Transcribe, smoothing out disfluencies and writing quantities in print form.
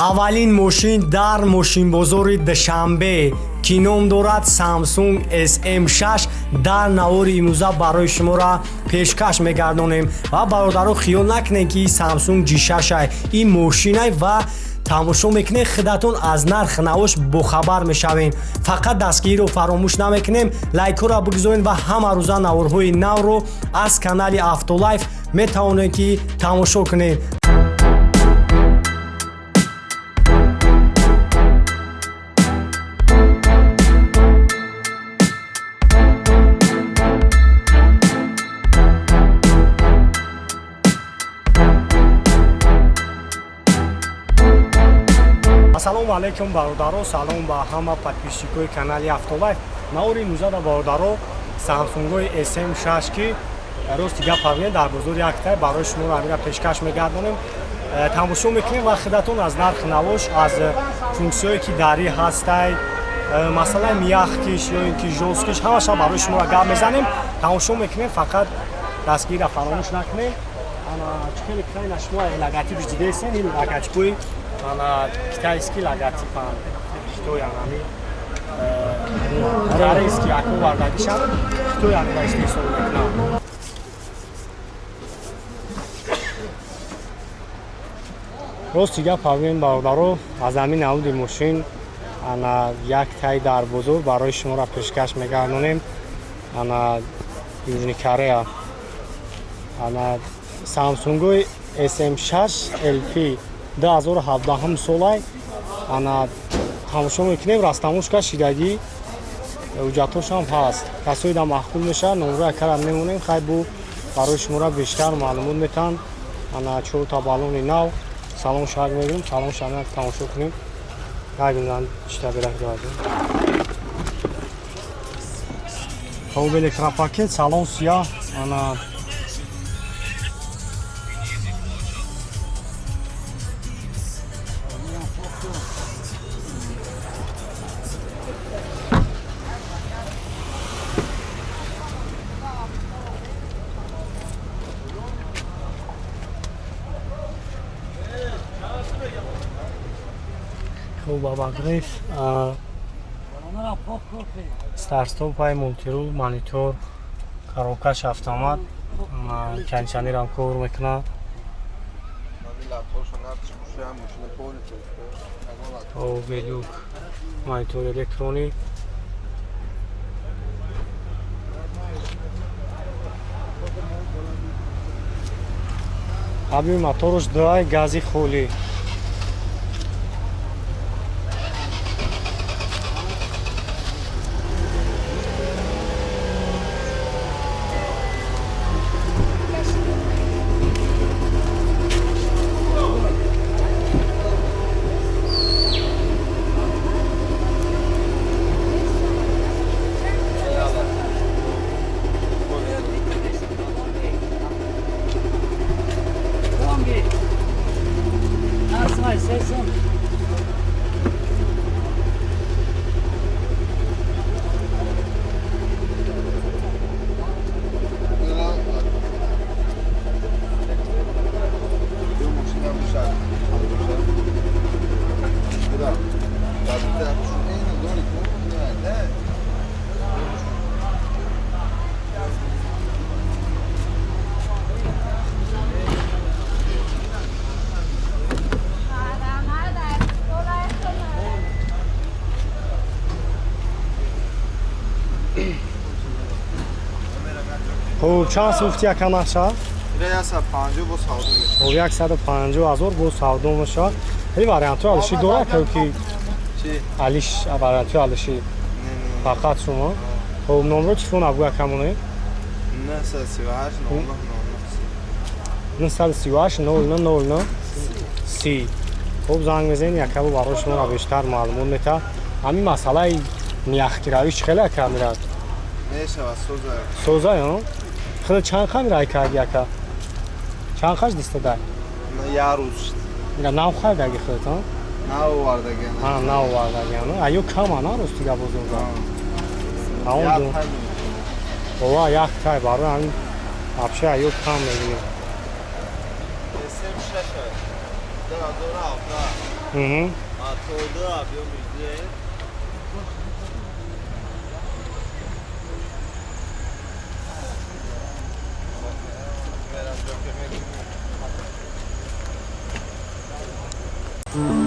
Аввалин мошин дар мошинбозори Душанбе, ки ном дорад Samsung SM6, дар навори имрӯза барои шуморо пешкаш мегардонем. Ва бародаро, хиёл накунед, ки Samsung G6 ин мошинай, ва тамошо мекунед, худатон аз нарх навош бохабар мешавед. Фақат дастгириро фаромӯш намекунем, лайкҳоро бигузоред ва ҳама рӯза наворҳои навро аз канали Автолайф метавонед, ки тамошо кунед. Ассалому алайкум, бародаро, салом ба ҳама подписчикои канали Автолайф. Навори имрӯзада, бародаро, Самсунгои SM6, ки рости гап ҳавне дар бозори яктай барои шуморо ҳамира пешкаш мегардонем. Тамошо мекунем ва худатон аз нарх навош, аз функсияое ки дари ҳастай, масъалаи мягкий ш ё ин ки жёсткий ш, ҳамаша барои шуморо гап мезанем. Тамошо мекунем, фақат дастгирира фаромӯш накунем. Чӣ хеле китайна шумо логотипш дидесен, ин логотипои ана китайский логотипан, хитоян, ами корейский аку вардагишан, хитоян ира истеҳсол мекунанд. Рости гап ҳавем, бародаро, аз ҳамин намуди мошин ана як тай дар бозор барои шуморо пешкаш мегардонем. Ана Южный Корея, ана Самсунгои SM6 LP 2017 солай. Ана тамошо мекунем, растамошка шидагӣ, ҳуҷҷатҳошам ҳаст. Касое да маъқул мешавад, номрои акара мемонем, хай бу барои шуморо бештар маълумот метаҳанд. Ана чорта баллони нав, салон шак мегирем, салон шак тамошо кунем. Чита берак дорад. Хоб, электропакет, салон сияҳ, ана хуб, обогрев, старт-стопай, мультирул, монитор, коробкаш автомат, кондиционерам кор мекунад. Велюк, монитор электронӣ. Аби моторш дуай, гази холӣ. Хуб, чанд суфти яка наша? 150 бо савдо мешавад. Хуб, 150 ҳазор бо савдо мешавад. Ҳей, вариантҳои алиши дорад ки алиш, вариантҳои алиши фақат шумо. Хуб, номро телефон абгӯ якамоне? 938 99 938 99 30. Хуб, занг мезанед, якабо барои шуморо бештар маълумот метаҳад. Ҳамин масъалаи мягкиравӣ чӣ хеле ака мирад? Мешавад, соза. Соза, худ чанд қа мирай карди ака? Чанд қаш диста дай? Як рӯз. Ира нав хардаги худат, а? Нав овардаги. А, нав овардаги, а? Аю кама на рости гап бозорда. А, ова як тай барои ҳамин вообще аю кам мегирем. SM6 2017. Мотор ду, объем ду.